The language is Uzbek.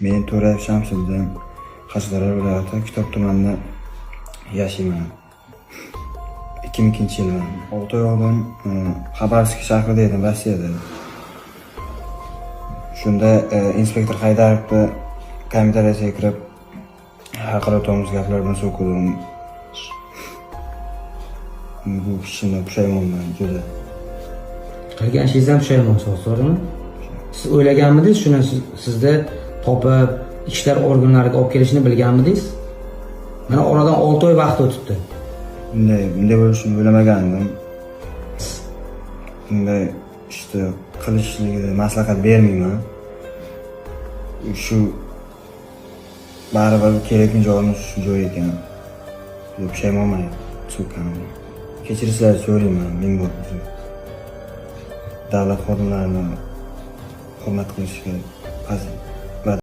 Men To'rayev Shamsiddin, Qashqadaryo viloyati Kitob tumanida yashayman. 2002-yilman. 6 oy oldin Xabarovsk shahrida edim, Rossiyada. Shunda inspektor Haydarovni kommentariyasiga kirib, haqoratomuz gaplar bilan so'kdim. Bu ishimdan pushaymonman juda. Qilgan ishingizdan pushaymonsiz, to'g'rimi? Siz o'ylaganmidingiz shuni, sizni topib, ichki ishlar organlariga olib kelishini bilganmidingiz? Mana oradan 6 oy vaqt o'tibdi. Bunday bo'lishini o'ylamagandim. Bunday ishni qilishligini maslahat bermayman. Shu baribir kerakli joyimiz shu joy ekan. Juda pushaymonman so'kkanimga. Kechirishlarini so'rayman, ming bor uzr. Davlat xodimlarini hurmat qilishga